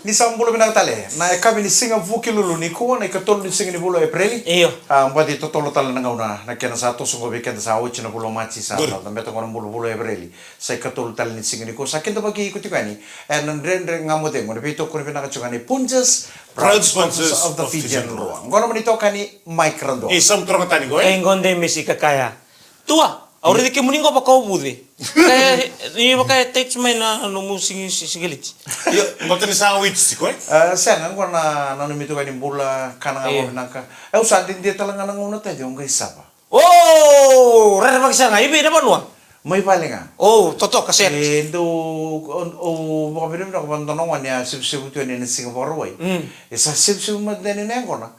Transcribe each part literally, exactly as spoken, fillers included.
Ni sa bula vinaka tale. Na yakavi ni siga Vukelulu nikua, na ikatolu ni siga ni vula o Epereli. Io. A, baci totolo tale na gauna, na kena sa toso qo vei keda, sa oti na vula o Maji, sa Good. Sa beta qo na bula vula o Epereli. Sa ikatolu tale ni siga nikua, sa kidavaki iko tiko yani ena Dredre Ga Mo Cegu, na veitokoni vinaka tiko ga ni Punjas, Proud sponsors of the Fijian Drua. Qo na nomuni itokani, Mike Radua. E, sa mu toroga tani qo, e? E, qo de mesi kakaya. Tua, au raici kemuni qo vaka o vuce. Kaya, ni vaka e text mai na nomu sigi, si-, sigaliti. Io, baleta ni sa wits tiko, e? E, sega, qo na, na nomu itokani bula, kana ga Io. Mo vinaka. E, au sa didia tale ga na gauna tale, au qai sava. O, rerevaki sara ga, i vei na vanua? Mai vale ga. O, totoka, set. E, dou, o, o, vakavinavinaka vua na dua na gone a sevusevu tu yani ena siga Vakarauwai. Mm. E sa sevusevu mada yani na yaqona.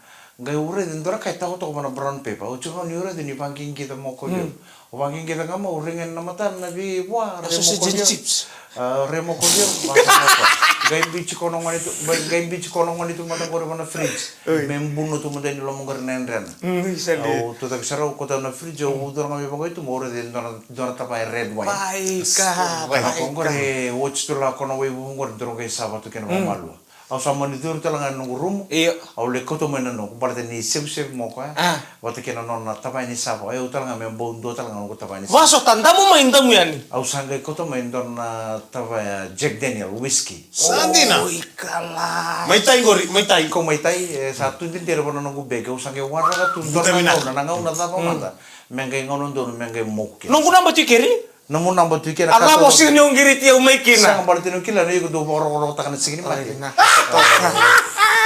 Qai au raica e dua na ka e tokatoka vua na brown paper. Au tiko ni au raica ni vaqiqica moko vei au. Mm. Au vaqiqica ga mai, au raica na matana na veivua, A, raica moko sausage and vei au. Chips. A, raica moko vei au, vaka moko. Qai biuti koya na gone tu, qai, qai biuti koya na gone tu mada qori vua na fridge. Oi. Me buno tu mada ni loma qori na yadrena. Mm, isa li. Au tucake sara, au kauta na fridge, au curu ga mai vaqo tu, au raica e dua na, dua na tavaya red wine. Pai ka, Pai ka. Vaqo qori, oti tu la koya na waivuvu qori, daru qai sava tu kina vakamalua. Au sa mani curu tale ga ena noqu rumu. Io. Au lai kauta mai na noqu, baleta ni sevusevu moko, e. A. Vata kei na nona tavaya ni sava. Au tale ga me bau dua tale ga noqu tavaya ni sava. Vasota, damu mai, damu yani. Au sa qai kauta mai dua na tavaya Jack Daniel whisky. Sa dina. Oi, kalai. Mai tai qori, mai tai. Kau mai tai, e, sa tu dina vua na noqu beki. Au sa qai waraka tu dua na gauna, na gauna cava mada. Me qai gauna donu, me qai moku kina. Noqu naba tu i keri? Nomu naba tu i keri. A cava o sega ni o qiriti au mai kina? Sega, baleta ni o kila ni iko dau vakarokorokotaka na siga ni mate. Ai, na.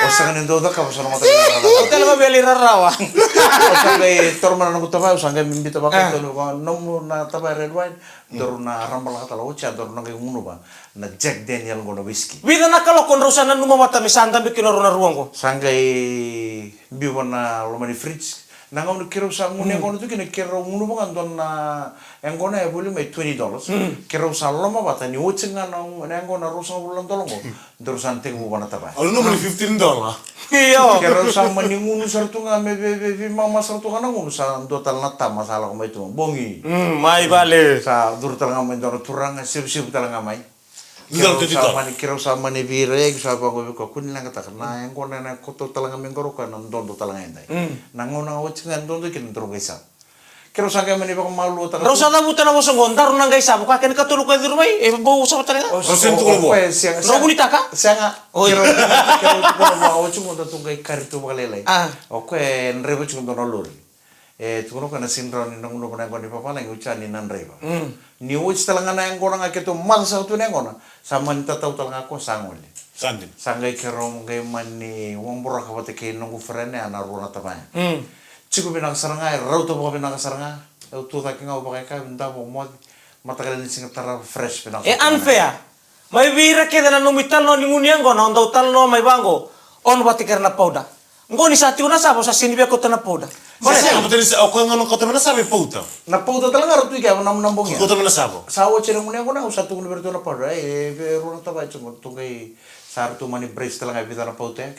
O sega ni dau cakava so na mata. Au tale ga via lai rarawa. Au sa qai toro mai na noqu tavaya, au sa qai biuta vaka, e, tolu vaka, nomu na tavaya red wine, daru na rabalaka tale oti, a daru na qai gunuva na Jack Daniel qo na whisky. Vica na kaloko drau sa nanuma vata me sa dabe kina rau na rua qo? Sa qai biu va na loma ni fridge. Na gauna keirau sa gunu yaqona tu kina, keirau gunuva ga dua na yaqona e voli mai twenty dollars. Keirau sa lomavata ni oti ga na, na yaqona ruasagavulu na dola qo, daru sa na tekivu va na tavaya. Au nanuma ni fifteen dollar. Io. Keirau sa mani gunu sara tu ga me vei, vei, veimama sara tu ga na gunu, sa dua tale na tama sa lako mai tu ga. Bogi. Mm, mai vale. Sa curu tale ga mai dua na turaga, sevusevu tale ga mai. Keirau sa mani, keirau sa mani veiraiyaki, sa vaqo vei koya, kua ni leqataka, na yaqona ena koto tale ga me qarauna, na dodo tale ga edai. Mm. Na gauna ga oti ga e dodo kina, daru qai sava. Keirau sa qai mani vakamalua tale ga. Rau sa cavuta na vosa qo, daru na qai sava, o koya kena ikatolu koya e curu mai, e bau sava tale ga. O, o, o koya e sega, sega. Rau vunitaka? Sega. Oi. Keirau, keirau tukuna vua, oti qo datou qai kari tu vakalailai. A. O koya e draiva tiko dua na lori. E tukuna o koya na sega ni rawa ni na gunuva na yaqona ni vavalagi, oti yani na draiva. Mm. Ni oti tale ga na yaqona ga keitou maca sara tu na yaqona, sa mani tatau tale ga o koya sa gole. Sa dina. Sa qai keirau qai mani waboraka vata kei noqu ferene, a, na rua na tavaya. Mm. Tiko vinaka sara ga, e rauta vakavinaka sara ga. Au tucake ga, au vakayakavi, davo, moce, mataka lailai ni siga tarava, fresh vinaka sara ga. E unfair. Mai vei ira kece na nomu italanoa ni gunu yaqona, o dau talanoa mai vaqo, o na vata kei ira na powder. Qo ni sa tiko na sava, o sa sega ni via kauta na powder. Sa sega, baleta ni sa, o koya ga na kauta mai na sava e powder. Na powder tale ga ratou i kea, na, na bogi. Kauta mai na sava. Sa oti na gunu yaqona, au sa tukuna vei ratou na powder. E, e, e rua na tavaya tiko, ratou qai sa ratou mani brace tale ga e vica na powder.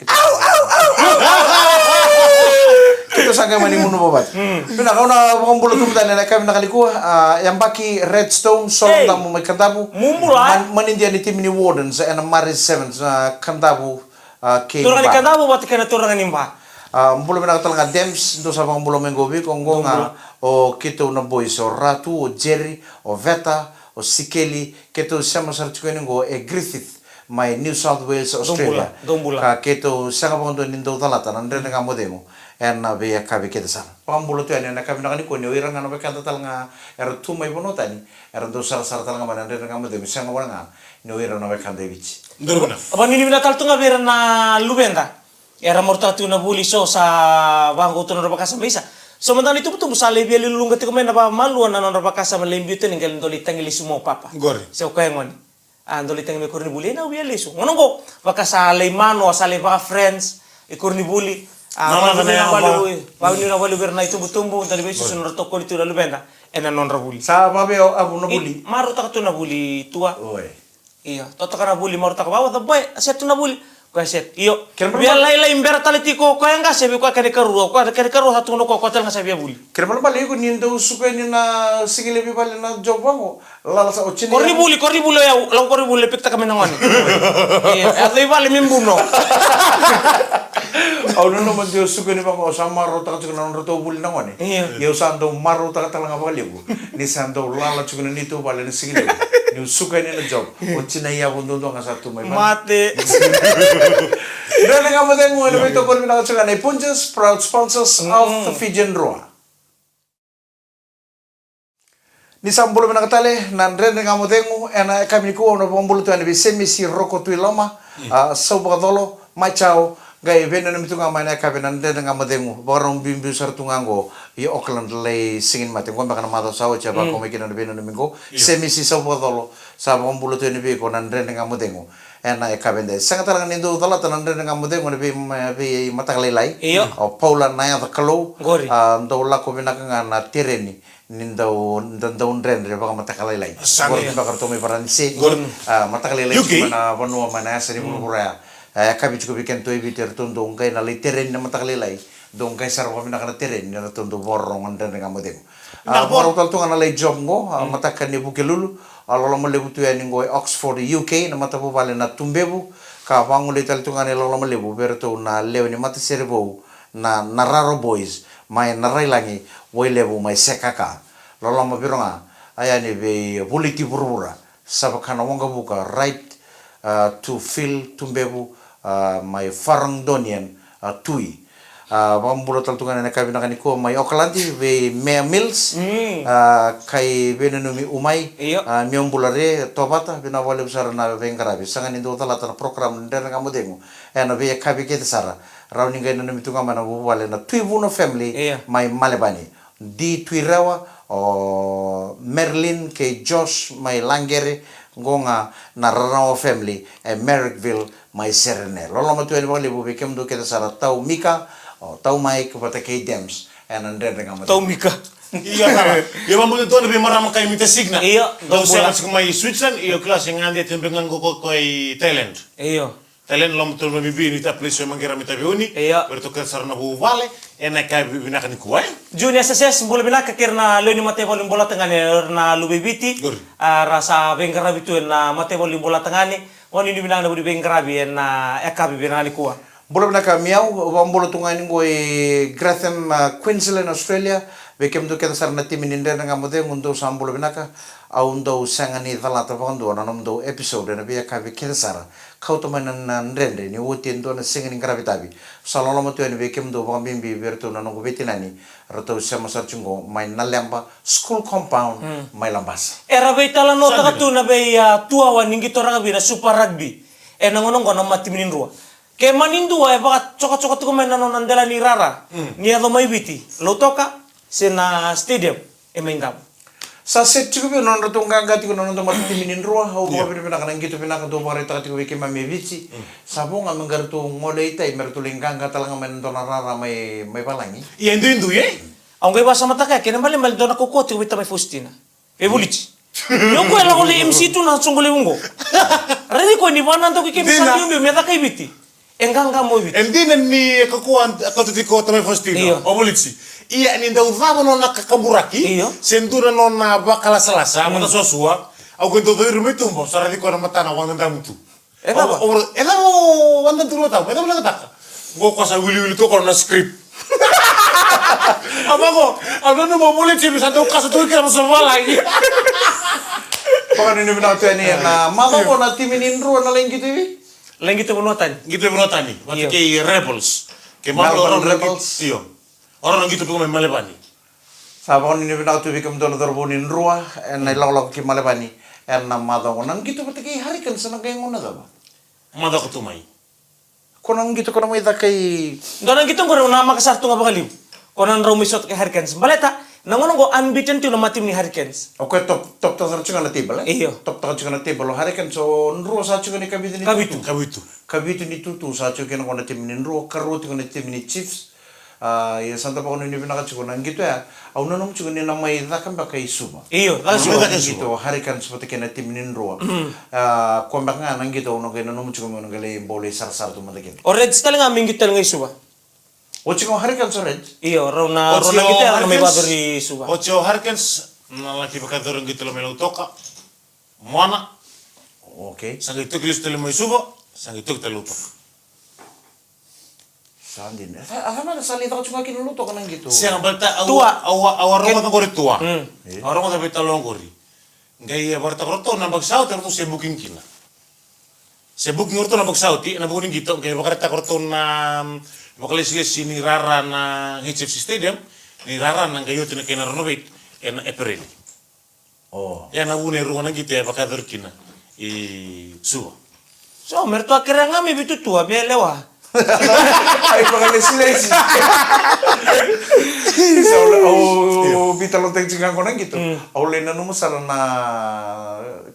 Keitou sa qai mani gunu vavata. Vinaka, au na vakabula tu mada na yakavi vinaka nikua, a, yabaki Redstone, Solo Damu mai Kadavu. Mubula. Man-, manidia ni timi ni Wardens ena Mare Sevens, a, Kadavu, a, kei Ba. Turaga ni Kadavu vata kei na turaga ni Ba. A, bula vinaka tale ga Dems, dou sa vakabula mai qo vei iko, qo ga o keitou na boys, o Ratu, o Jerry, o Veta, o Sikeli, keitou sema sara tiko yani qo e Griffith. Mai New South Wales, Australia. Dou bula, dou bula. Ka keitou sega vakadua ni dau calata na Dredre Ga Mo Cegu ena veiyakavi kece sara. Vakabula tu yani ena yakavi vinaka nikua ni o ira ga na wekada tale ga era tu mai vanua tani, era dau sarasara tale ga mai na Dredre Ga Mo Cegu, sega wale ga ni o ira na wekada e Viti. Dou bula. Vakanuinui vinaka tale tu ga vei ira na luveda. Era marautaka tu na vuli, so sa vaqo tu na nodra vakasama, isa. So mada na itubutubu sa lai via luluqa tiko mai na vakamalua na nodra vakasama, lai biu tale qai dau lai tagi lesu mai o papa. Qori. Se o koya gone. A, dau lai tagi mai koronivuli, ena via lesu. Gauna qo, vaka sa lai manoa, sa lai vaka friends i koronivuli. A, vakanuinui vinaka vakalevu vei ira na itubutubu, dau lai veisusu na nodra tokoni tu na luveda ena nodra vuli. Sa vavei o Avu na vuli? Marautaka tu na vuli, Tua. Oi. Io, totoka na vuli, marautaka, vava the boy, a set tu na vuli. Koya set. Io. Kena ibalebale. Via lailai bera tale tiko o koya qase vei koya kena ikarua, o koya kena ikarua sa tukuna o koya, o koya tale ga sa via vuli. Kena ibalebale iko ni dau suka yani na sigalevu i vale na job vaqo. Lala sa o tini. Koronivuli, koronivuli o yau, lau koronivuli, e pick taka mai na gone. Io, e yaco i vale me buno. Au nanuma de o suka ni vaqo, o sa marautaka tiko na nodratou vuli na gone. Io. Ia au sa dau marautaka tale ga vakalevu. Ni sa dau lala tiko na neitou vale na siga levu. Niu suka yani na job. O tina i yavo duadua ga sa tu mai vale. Mate. Dredre Ga Mo Cegu, ena veitokoni vinaka tiko ga na Punjas, proud sponsors of the Fijian Drua. Ni sa bula vinaka tale na Dredre Ga Mo Cegu, ena yakavi nikua au na vakabula tu yani vei Semisi Roko Tuiloma, a, Sau Vakacolo, Machao, qai veinanumi tu ga mai na yakavi na Dredre Ga Mo Cegu, vakarau biubiu sara tu ga qo i Auckland, lai Siga ni Mate, qo beka na macawa sa oti a vakakomai kina na veinanumi qo, Semisi Sau Vakacolo, sa vakabula tu yani vei iko na Dredre Ga Mo Cegu. Ena yakavi edai. Sega tale ga ni dau calata na Dredre Ga Mo Cegu ena vei, veimataka lailai. Io. O Paula Nayaca Kalou. Qori. A, dau lako vinaka ga na tereni ni dau, da dau dredre vakamataka lailai. Sa qori. Qori beka ratou mai Varanise. Qori. A, mataka lailai tiko mai na vanua mai na yasa ni vuravura ya. A, yakavi tiko vei kedatou e Viti eratou dau qai na lai tereni na mataka lailai. Dau qai sara vakavinaka na tereni ni ratou dau vakarorogo na Dredre Ga Mo Cegu. A, vakarau tale tu ga na lai job qo, a, mataka ni Vukelulu, a, loloma levu tu yani qo e Oxford, U K, na matavuvale na Tubevu, ka vagolei tale tu ga na iloloma levu vei iratou na lewe ni matasere vou na, na Raro Boys, mai Narailagi, Wailevu, mai Sekaka. Loloma vei ira ga, a yani vei Vuliti Vuravura, Savakana Waqavuka, right, a, to Phil Tubevu, a, mai Farringdonian, a, Tui. A, vakabula tale tu ga na yakavi vinaka nikua mai Okaladi vei Mayor Mills. A, kai veinanumi Umai. Io. A, Miaubula Re Tovata, vinaka vakalevu sara na veiqaravi. Sega ni dau calata na program ni Dredre Ga Mo Cegu ena veiyakavi kece sara. Rawa ni qai nanumi tu ga mai na vuvale na Tui Vuno family mai Malevani. Di Tuirewa, o Marilyn kei Josh mai Laqere, qo ga na Rarawa family e Marrickville mai Serene. Loloma tu yani vakalevu vei kemudou kece sara, Tau Mika, o Tau Mike vata kei Dems, ena Dredre Ga Mo Cegu. Tau Mika. Io, tara. Io, vabauta tu na veimarama kai Mita Signa. Io, dau sema tiko mai Switzerland, io, kila se gade tiko beka ga qo ko i Thailand. Io. Talent, loma tu na bibi ni ta place e maqera me ta veuni. Io. Vei ratou kece sara na vuvale ena yakavi vinaka nikua, e? Junior S S S, bula vinaka kei ira na lewe ni mataivalu ni bolatagane, ira na Luve i Viti. Qori. A, ra sa veiqaravi tu ena mataivalu ni bolatagane. Gone ni vinaka na vu ni veiqaravi ena yakavi vinaka nikua. Bula vinaka Miau, au vakabula tu ga yani qo i Grantham, a, Queensland, Australia. Vei kemudou kece sara na timi ni Dredre Ga Mo Cegu, dou sa bula vinaka. Au dau sega ni calata vakadua na nomudou episode ena veiyakavi kece sara. Kauta mai na, na dredre ni oti e dua na siga ni qaravi tavi. Sa loloma tu yani vei kemudou vakabibi vei iratou na noqu veitinani, ratou sema sara tiko qo mai Naleba School Compound, mai Labasa. Era veitalanoataka tu na vei, a, tu awa ni qito rakavi na Super Rugby ena gauna qo na matimi ni Drua. Ke mani dua e vakacokacoka tiko mai na nona dela ni rara ni yaco mai Viti, Lautoka se na stadium e mai Davo. Sa set tiko vei na nodratou qaqa tiko na noda matatimi ni Drua, au vakavinavinaka na qito vinaka dou vakaraitaka tiko vei keimami e Viti. Sa vo ga me qaratou gole i tai me ratou lai qaqa tale ga mai na dua na rara mai, mai valagi. Ia e duidui, e? Au qai vakasamataka ya, kena ibalebale dua na kaukauwa tiko vei tamai Faustina. E voliti. Io, koya e lako lai M C tu na soqo levu qo. Raici koya ni vakanadaku i kemi sa biubiu me caka i Viti. E qaqa mo i Viti. E dina ni e kaukauwa a kauta tiko o tamai Faustina. Io. O voliti. Ia ni dau cava nona kakaburaki. Io. Se dua na nona vakalasalasa, vakasuasua. Au qai dau curu mai tuba, sa raici koya na matana vakadadamutu. E cava? O, o, e cava o wanda duru tau? E cava na kataka? Qo ko sa wiliwili tu ko na script. A vaqo, au nanuma o voliti me sa dau kasa tu kina na sa valagi. Vakanuinui vinaka tu yani ena macawa qo na timi ni Drua na lai qito i vei? Lai qito vanua tani. Qito vanua tani. Vata kei Rebels. Kei Melbourne Rebels. Io. O rau na qito tu mai Malevani. Sa vakanuinui vinaka tu vei kemudou na cauravou ni Drua ena ilakolako ki Malevani ena macawa qo. Na qito vata kei Hurricanes na qai gauna cava? Macawa ka tu mai. Ko na qito ko na mai caka i. Dua na qito qori au namaka sara tu ga vakalevu. Ko na drau mai sota kei Hurricanes. Baleta na gauna qo unbeaten tu na matimi ni Hurricanes. O koya top, top taka sara tiko ga na table, e? Io. Top taka tiko ga na table o Hurricanes, o Drua sa tiko ni kavitu ni tutu. Kavitu. Kavitu ni tutu sa tiko kina ko na timi ni Drua, karua tiko na timi ni Chiefs. A, ia sa da vakanuinui vinaka tiko na qito ya. Au nanuma tiko ni na mai caka beka i Suva. Io, caka i Suva. Qito Hurricanes vata kei na timi ni Drua. A, ko beka ga na qito au na qai nanuma tiko me na qai lai bau lai sarasara tu mada kina. O Reds tale ga me qito tale ga i Suva. Oti ga o Hurricanes o Reds? Io, rau na, rau na qito ya, rau na mai vakayacori i Suva. Oti o Hurricanes, na laki vakayacori qito lo mai Lautoka. Moana. Okay. Sa qai toki lesu tale mai Suva, sa qai toki tale Lautoka. Sa dina. A cava na sala e caka tiko ga kina Lautoka na qito? Sega, baleta au a, au a rogoca qori tua. Au a rogoca vei talo qori. Qai vakaraitaka ratou na yabaki sa oti, ratou se booking kina. Se booking ratou na yabaki sa oti, na vuku ni qito, qai vakaraitaka ratou na vakalesilesi ni rara na H F C Stadium, ni rara na qai oti na kena renovate ena Epereli. Ia na vuna e rua na qito e vakayacori kina i Suva. So me ratou a kerea ga me veitutua, me yalewa. Ai, vakalesilesi. Sa au, au veitalanoataki tiko ga qo na qito. Au lai nanuma sara na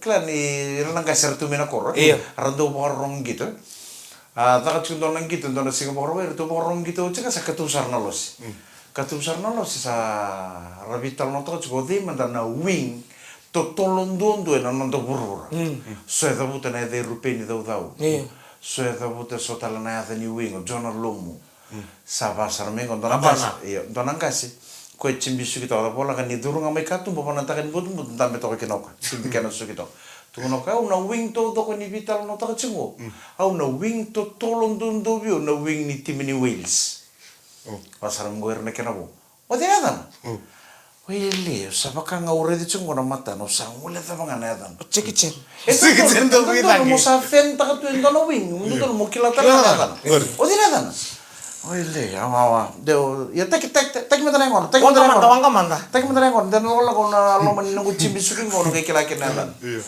kila ni ra na qase era tu mai na koro. Io. Ra dau vakarorogo qito. A caka tiko dua na qito, dua na siga Vakarauwai, ratou vakarorogo qito oti ga sa katuvu sara na lose. Katuvu sara na lose sa ra veitalanoataka tiko o cei mada na wing totolo duadua ena noda vuravura. So e cavuta na yaca i Rupeni Caucau. So e cavuta so tale na yaca ni wing, o Jona Lomu. Sa va sara mai qo dua na qase. Io, dua na qase. Koya e jibi suki toka, voleka ni curu ga mai katuba, vanataka ni butubutu, dabe toka kina o koya. Jibi kena suki toka. Tukuna o koya, au na wing taucoko ni veitalanoataka tiko qo. Au na wing totolo duadua vei au na wing ni timi ni Wales. Va sara mai qo ira na kena vo. O cei na yacana? Wailei, au sa vaka ga au raica tiko qo na matana, au sa guilecava ga na yacana. O Jackie Chan. E Jackie Chan dau dodonu mo sa fan taka tu e dua na wing, mo dodonu mo kila tale ga na yacana. O cei na yacana? Wailei, awa, awa. Deu, ia taki, taki, taki mada na yaqona, taki mada na yaqona. Waqa mada, waqa mada. Taki mada na yaqona, de na lakolako na loma ni noqu jibi suki qo, na qai kila kina na yacana.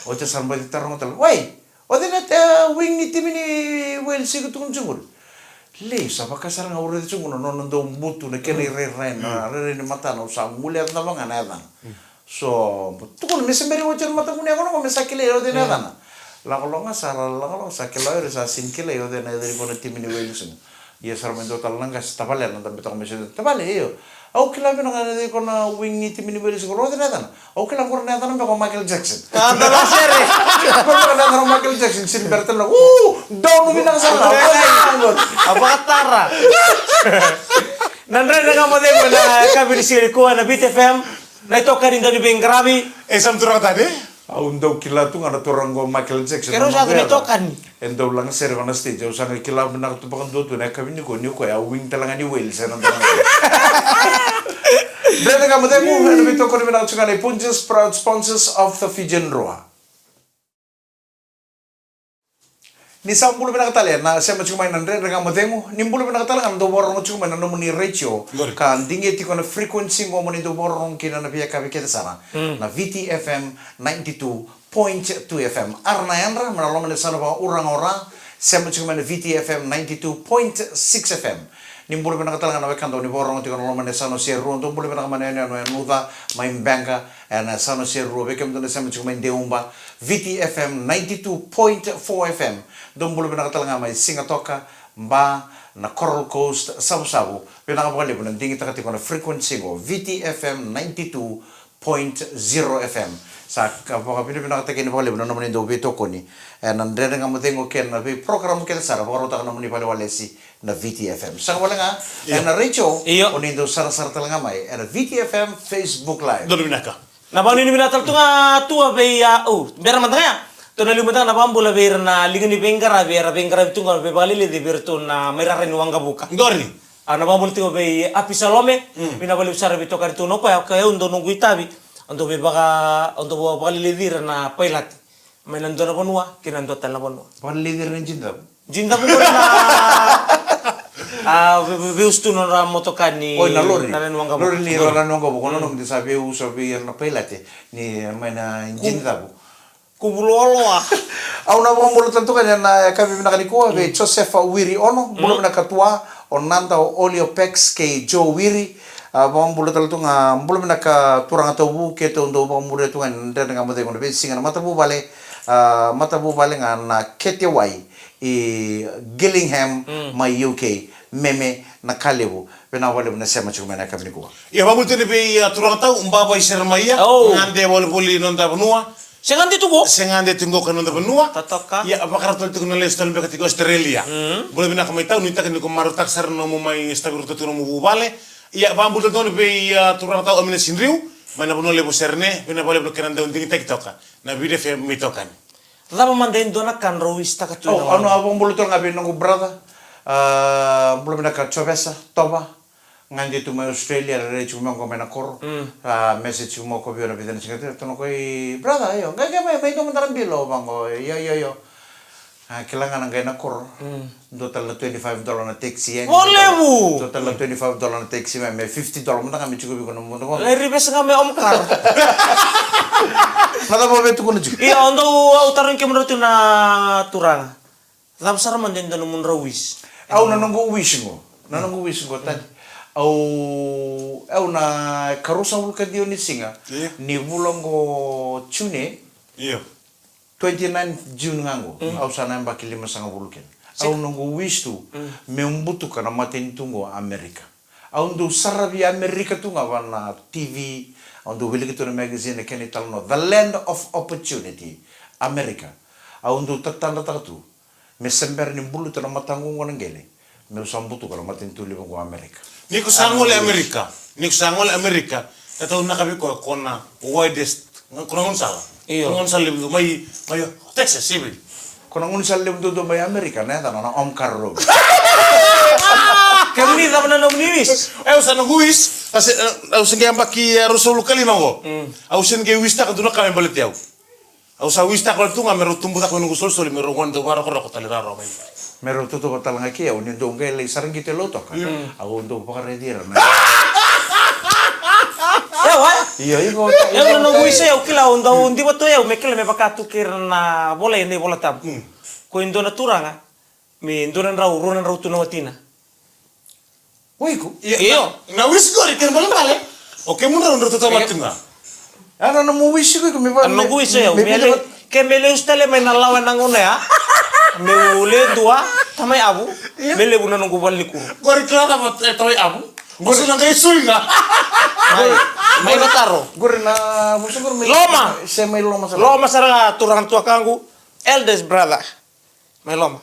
Oti sa baci taroga tale. Wai, o cei na wing ni timi ni Wales iko tukuna tiko qori? Lei, sa vaka sara ga au raica tiko na nona dau butu, na kena irairai, na rairai ni matana, au sa guilecava ga na yacana. So tukuna me se bera ni oti na mataqu ni yaqona qo me sa kilai o cei na yacana. Lakolako ga sa ra lakolako sa kilai o ira sa sega ni kilai o cei na yaca ni ko na timi ni Wales qo. Ia sa ra mai dua tale na qase, tavale, na dabe toka mai Sweden. Tavale, io. Au kila vinaka na yaca ni ko na wing ni timi ni Wales qo, o cei na yacana? Au kila qori na yacana beka o Michael Jackson. A, da lasere. Qori beka na yacana o Michael Jackson, sega ni bera tale na, u, donu vinaka sara ga. A vakatara. Na Dredre Ga Mo Cegu ena yakavi ni siga nikua ena Viti F M. Na itokani dau ni veiqaravi. E sa muturaka tani. Au dau kila tu ga na turaga qo Michael Jackson. Keirau sa tu na itokani. E dau laga sere vaka na stage, au sa qai kila vinaka tu vakadua tu na yakavi nikua ni o koya a wing tale ga ni Wales ena dua na. Dredre Ga Mo Cegu ena veitokoni vinaka tiko ga nei Punjas, proud sponsors of the Fijian Drua. Ni sa bula vinaka tale na sema tiko mai na Dredre Ga Mo Cegu, ni bula vinaka tale ga na dau vakarorogo tiko mai na nomuni retio. Ka digia tiko na frequency qo mo ni dau vakarorogo kina na veiyakavi kece sara. Na Viti F M ninety two point two F M. Ara na yadra mai na loma ni yasana vakauraga o Ra, sema tiko mai na Viti F M ninety two point six F M. Ni bula vinaka tale ga na wekada o ni vakarorogo tiko na loma ni yasana o Serua, dou bula vinaka mai na yanuyanu o Yanuca, mai Beqa, ena yasana o Serua, vei kemudou na sema tiko mai Deuba, Viti F M ninety two point four F M. Dou bula vinaka tale ga mai Sigatoka, Ba, na Coral Coast, Savusavu. Vinaka vakalevu na digitaka tiko na frequency qo, Viti F M ninety two point zero F M. Sa ka vakavinavinakataki yani vakalevu na nomuni dau veitokoni ena Dredre Ga Mo Cegu kei na veiprogram kece sara vakarautaka na nomuni valewalesi na Viti F M. Saka wale ga ena retio, o ni dau sarasara tale ga mai ena Viti F M Facebook Live. Donu vinaka. Na vakanuinui vinaka tale tu ga tua vei, a, o, bera mada ga ya. Tou na liu mada ga na vakabula vei ira na liga ni veiqaravi era veiqaravi tu ga, veivakaleleci vei iratou na mai rara ni waqavuka. Qori. A, na vakabula tiko vei Apisalome, vinaka vakalevu sara vei tokani tu na o koya, o koya au dau noqu itavi, au dau veivaka, au dau vakaleleci ira na pailate mai na dua na vanua kei na dua tale na vanua. Vakaleleci ira na jinicavu. Jinicavu qori na, a, vei, vei, veiusutu nodra motoka ni, oi, na lori. Na rara ni waqavuka. Lori ni rara ni waqavuka, o na nomu de sa veiusa vei ira na pailate ni mai na jinicavu. Kuvu loaloa. Au na vakabula tale tu ga ena yakavi vinaka nikua vei Josefa Wiri Ono, bula vinaka tua, o Nada, o Oli, o Pex kei Joe Wiri. A, vakabula tale tu ga, bula vinaka turaga Tauvu, keitou dau vakamuria tu ga ena Dredre Ga Mo Cegu ena veisiga na matavuvale, a, matavuvale ga na Ketewai i Gillingham mai U K, Meme Nakalevu. Vinaka vakalevu na sema tiko mai na yakavi nikua. Ia, vakabula tale vei, a, turaga Tau, Baba i Seremaia, gade volivoli noda vanua. Se gade tu qo. Se gade tu qo ka noda vanua. Totoka. Ia, vakarau tale tiko na lesu tale beka tiko Australia. Bula vinaka mai Tau, nuitaka ni ko marautaka sara na nomu mai sotavi iratou tiko na nomu vuvale. Ia, vakabula tale tiko vei, a, turaga Tau Amina Sidriu. Mai na vanua levu o Serene, vinaka vakalevu na kena dau digitaki toka na Viti F M itokani. Cava mada e dua na ka drau wish taka tu? Oh, ena au na vakabula tale ga vei noqu brother. Ah, bula vinaka Jovesa Tova. Gade tu mai Australia, rairai tiko mai qo mai na koro. Mm. Ah, message tiko mai ko vei au na vica na siga. Tukuna o koya, brother, io, qai, qai mai, mai dua mada na bilo vaqo. Io, io, io. Ah, kila ga na qai na koro. Mm. Dua tale na twenty-five dollar na taxi, eh. Vo levu! Dua tale na twenty-five dollar na taxi, me, me fifty dollar mada ga me tiko vei iko na mudu qo. Lai reverse ga me Omcar. Na cava o via tukuna tiko? Io, au dau, au tarogi kemudrau tu na turaga. Cava sara mada e dua nomudrau wish? Au na noqu wish qo. Na noqu wish qo, tadi. Au, au na karua sagavulu ka ciwa ni siga. Io. Ni vula qo June. Io. Twenty-nine June ga qo, mm, au sa na yabaki lima sagavulu kina. Sika. Au noqu wish tu, mm, meu butuka na matanitu qo Amerika. Au dau saravi Amerika tu ga va na T V, au dau wilika tu na magazine, na kena italanoa, the land of opportunity, Amerika. Au dau tatadrataka tu me se bera ni buluta na mataqu qo na qele. Meu sa butuka na matanitu levu qo Amerika. Ni ko sa gole Amerika, ni ko sa gole Amerika, e taunaka vei koya ko na widest, ko na gaunisala. Io. Ko na gaunisala levu mai, mai Texas, sivili. Ko na gaunisala levu duadua mai Amerika, na yacana na Omcar Road. Kemuni, cava na nomuni wish? E, au sa noqu wish, au se, e, au se qai yabaki, e, ruasagavulu ka lima qo. Mm. Au se qai wish taka dua na ka me baleti au. Au sa wish taka tu ga me rau tubu cake na noqu solisoli, me rau gone dau vakarokoroko tale rawa mai. Me rau totova tale ga kei au, ni dau qai lai sara qito e Lautoka. Mm. Au dau vakaraici ira na. Io, e? Io, iko. Io, na noqu wish, au kila, au dau diva tu, au me kila me vaka tu kei ira na volai ena iVolatabu. Mm. Ko e dua na turaga, me dua na drau, rua na drau tu na watina. O iko? Io. Io. Na, na wish qori, kena ibalebale. O kemudrau drau tautauvata tu ga. Io. A, na nomu wish qo, iko me va-, a, noqu wish, io, me, me, me le-, ke me lesu tale mai na lawa ena gauna ya. Meu le dua, tamai avu, io, me levu na noqu valenikuro. Qori kila na va-, e, tamai avu. Qori. Vosa na qai sui ga. Mai, mai na taro. Qori na vosa qori mai. Loma. Se mai loma sara. Loma sara ga turaga tuakaqu. Eldest brother. Mai loma.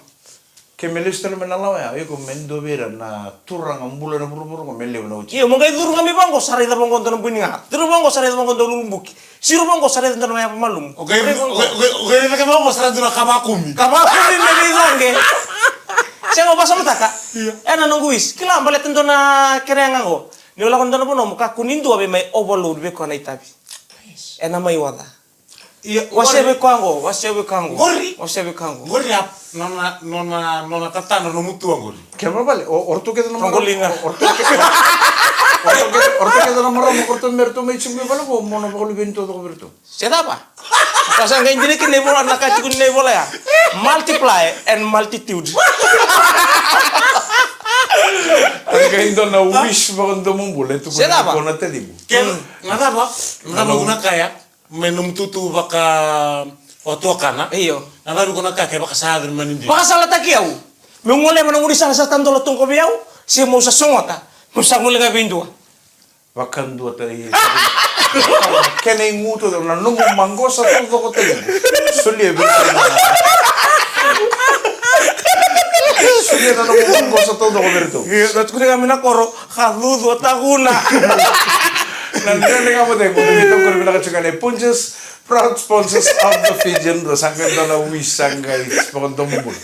Ke me lesu tale mai na lawa ya, iko me dua vei ira na turaga bula ena vuravura qo me levu na oti. Io, mo qai curu ga mai vaqo, sa raica vaqo dua na bui ni ga. Curu vaqo, sa raica vaqo dua na lulubuki. Curu vaqo, sa raica dua na yava malumu. O qai, o qai, o qai, o qai raica vaqo, sa raica dua na kava kumi. Kava kumi me vei caqe. Sega, au vakasamataka. Io. Ena noqu wish. Kila, baleta dua na kena yaga qo. Ni o lako dua na vanua, mo kakua ni dua vei mai overload vei koya na itavi. Ena mai oca. Io, wasea vei koya qo, wasea vei koya qo. Qori. Wasea vei koya qo. Qori a, nona, nona, nona tatadra nomu tua qori. Kena ibalebale, o, o ratou kece na marama. Roqoliga. O, o ratou kece, o ratou kece, o ratou kece na marama, o ratou me ratou mai tiko mai vale qo, mo na vakaluveni taucoko vei ratou. Se cava? Ka sa qai dina kina na ivola, na ka tiko ni na ivola ya. Multiply and multitude. A qai dua na wish vakadomobula, e tukuna vei koya na taciqu. Ke, na cava? Na cava na kaya? Me nomu tutu vaka, o, tuakana. Io. Na cava ko na ka ke vakasalataki mai ni dina? Vakasalataki au. Meu goleva na gaunisala sa tadola tu qo vei au, se meu sa sogota, meu sa gole ga vei dua. Vakadua tale. Kena igu tu na nomu maqosa taucoko tale. Solia vei iratou. Solia na nomu maqosa taucoko vei iratou. Io, na tukuni ga mai na koro, ka cucu o takuna. Na Dredre Ga Mo Cegu, na veitokoni vinaka tiko ga nei Punjas. Proud sponsors of the Fijian, ra sa qai dua na wish sa qai vakadomobula.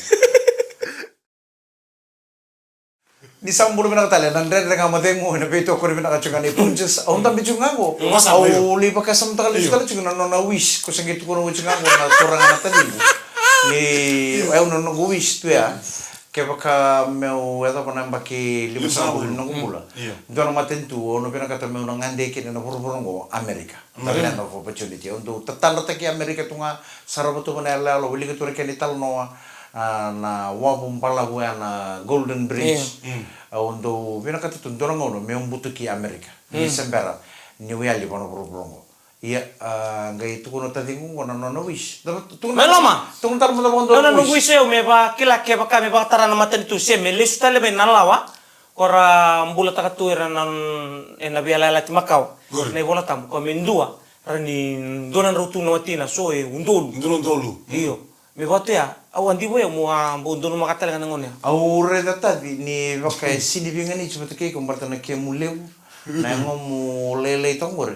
Ni sa bula vinaka tale, na Dredre Ga Mo Cegu, na veitokoni vinaka tiko ga nei Punjas. Au dabe tiko ga qo. Au lai vakasamataka lesu tale tiko na nona wish, ko sa qai tukuna oti ga qo na turaga na taciqu. Ni, au na noqu wish tu ya. Kevaka meu yacova na yabaki limasagavulu ni noqu bula. Io. Dua na matanitu, au na vinakata meu na gade kina na vuravura qo, Amerika. The land of opportunity. Au dau tatadrataki Amerika tu ga, sarava tu ga na iyaloyalo, wilika tu na kena italanoa, a, na wavu balavu ya na Golden Bridge. Io. Mm. Au dau vinakata tu dua na gauna meu butuki Amerika. Ni se bera niu yali vua na vuravura qo. Ia, a, qai tukuna o taciqu qo na nona wish. Tukuna, mai loma. Tukuna tale mada vua na nona wish. Nona wish o yau me vakila kevaka me vakatara na matanitu se me lesu tale mai na lawa. Ko ra bulataka tu era na, ena veiyalayalati makawa. Qori. Na iVolatabu, ko me dua, ra ni dua na drau tu na watina, so e udolu. Dua na udolu. Io. Me vaka tu ya, au a divo ya, mo a bau donumaka tale ga na gauna ya. Au raica taci ni vaka e sini veiganiti vata kei iko baleta na kemu levu, na yagomu lailai toka qori.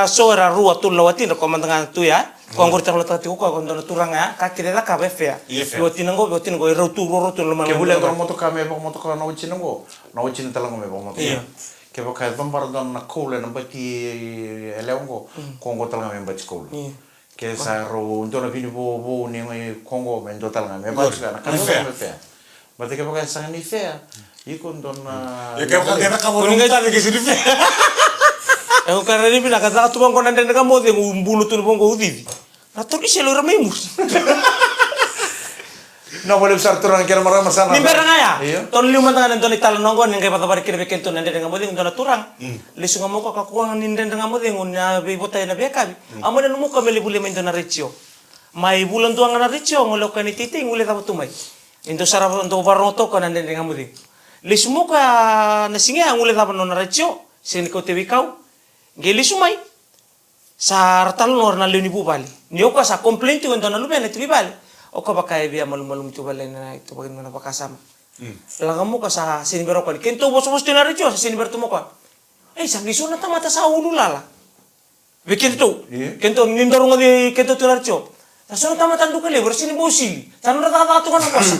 na so era rua, tolu na watidra, ko mada ga tu ya. Ko qori talo taka tiko ko, ko dua na turaga ya, ka kece e cakava e fea. Ia fea. Vei watina qo, vei watina qo, e rau tu, rau, rau tu, loma. Ke vula e dua na motoka me vakamotoka na watina qo, na watina tale qo me vakamotoka. Ia. Kevaka e cabora dua na koula ena bati yalewa qo, ko qo tale ga me bati koula. Ia. Ke sa rau dua na vini vou, vou ni qai ko qo me dua tale ga me vati ga na ka me fea. Baleta kevaka e sega ni fea, iko dua na. Ia kevaka e cakava o ni qai tave ke sega ni fea. E ko ka rairai vinaka, caka tu vaqo na Dredre Ga Mo Cegu, bulu tu na vaqo ucici. Na tolu ni selo ira mai muri. Na vale sara turaga kei na marama sa na. Ni bera ga ya. Io. Tolu liu mada ga na dua na italanoa qo ni qai vakacavari kina vei kedatou na Dredre Ga Mo Cegu, dua na turaga. Lesu ga mo ko ka kua ni Dredre Ga Mo Cegu na veivotai na veikavi. A mo nanuma ko me lai volia mai dua na retio. Mai vula dua ga na retio, gole o koya na iteitei, gole cava tu mai. E dau sara, dau varogo toka na Dredre Ga Mo Cegu. Lesu mo koya na siga ya, gole cava nona retio, sega ni kauta veikau. Qai lesu mai. Sa ra talanoa na lewe ni vuvale. Ni o koya sa complain tiko e dua na luvena tiko i vale. O koya vaka e via malumalumu tiko vale na ituvaki na vakasama. Lako mo koya sa sega ni bera o koya. Ni kedatou vosavosa tu na retio, sa sega ni bera tu mo koya. Ei, sa qai so na tamata sa ululala. Vei kedatou. Io. Kedatou, ni dau rogoci kedatou tu na retio. Sa so na tamata duka levu, era sini bau sili. Sa nodra cakacaka tu ga na vosa.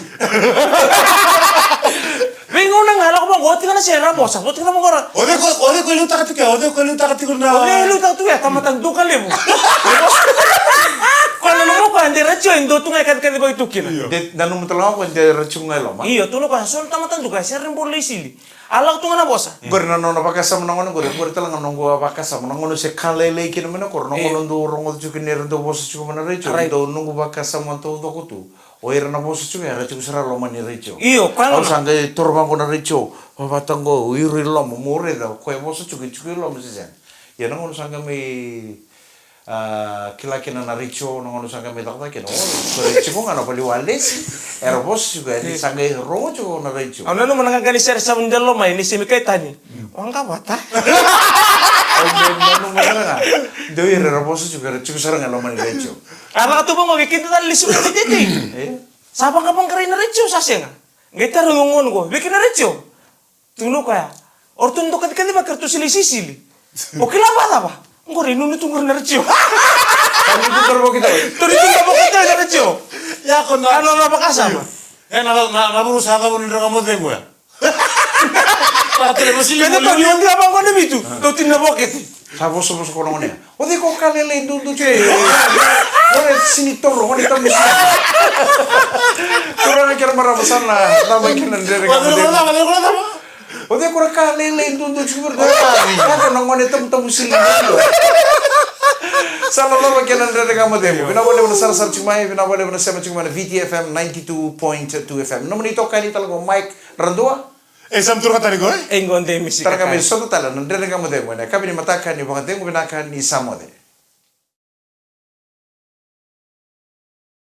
Veigauna ga, lako vaqo, oti ga na sere, ra vosa. Oti ga na vaqo ra. O cei ko, o cei ko liutaka tiko, o cei ko liutaka tiko na. O cei liutaka tu ya, tamata duka levu. Ko na nomu ko ande ratio, e dua tu ga e kacikaci vaki tu kina. Io. De, na nomu tala ko ande ratio ga e loma. Io, tu na ko sa so na tamata duka, sere bau lai sili. A lako tu ga na vosa. Qori na nona vakasama na gone qori, qori tale ga noqu a vakasama na gone se ka lailai kina mai na koro, na gone dau rogoca tiko kina era dau vosa tiko mai na retio, dau noqu vakasama taucoko tu. O ira na vosa tiko, era tiko sara loma ni retio. Io, koya gona. Au sa qai toro vaqo na retio, vavata qo, o ira i loma, mo raica, o koya vosa tiko, tiko i loma se sega. Ia na gone sa qai mai A, kila kina na retio, na gauna sa qai mai cakacaka kina. O, so retio ga na vale walesi. Era vosa tiko, e ni sa qai rogo tiko na retio. Au nanuma na qaqani sere sa vuni dela loma, e ni semi kai tani. Waqa vata. Au nanuma na ga. Deu ira era vosa tiko, era tiko sara ga loma ni retio. A lako tu vaqo, vei keda tale lesu na tete. E? Sa vaqavaqarai na retio, sa sega. Qai taro gogonu qo, vei kina retio. Tukuna o koya, o ratou na dau kacikaci vaka ratou sili sisili. O kila vakacava? Qori nunu tu qori na retio. Tani tu qori vaka tau. Tani tu qori vaka tau na retio. Ia ko na. A nona vakasama. E na na na vuru sa cavuru ni draka mo cegu ya. Keda tani o kila vaka na vitu. Tau tini na vokete. Sa vosavosa ko na gone ya. O cei ko ka lailai dudu tiko. Ore sini toro, gone tabu sini. Turaga kei ra marama sa na, na mai kina dredre ga mo cegu. O cei ko ra ka lailai dudu tiko. Ore na gone tabu tabu sini. Sa na loloma kina dredre ga mo cegu. Vinaka vakalevu na sarasara tiko mai, vinaka vakalevu na sema tiko mai na V T F M ninety-two point two F M. Nomuni itokani tale ko Mike Radua. E sa muturaka tale ko, e? E qo de misi. Tara ga me sota tale na dredre ga mo cegu ena yakavi ni mataka ni vakacegu vinaka ni sa moce.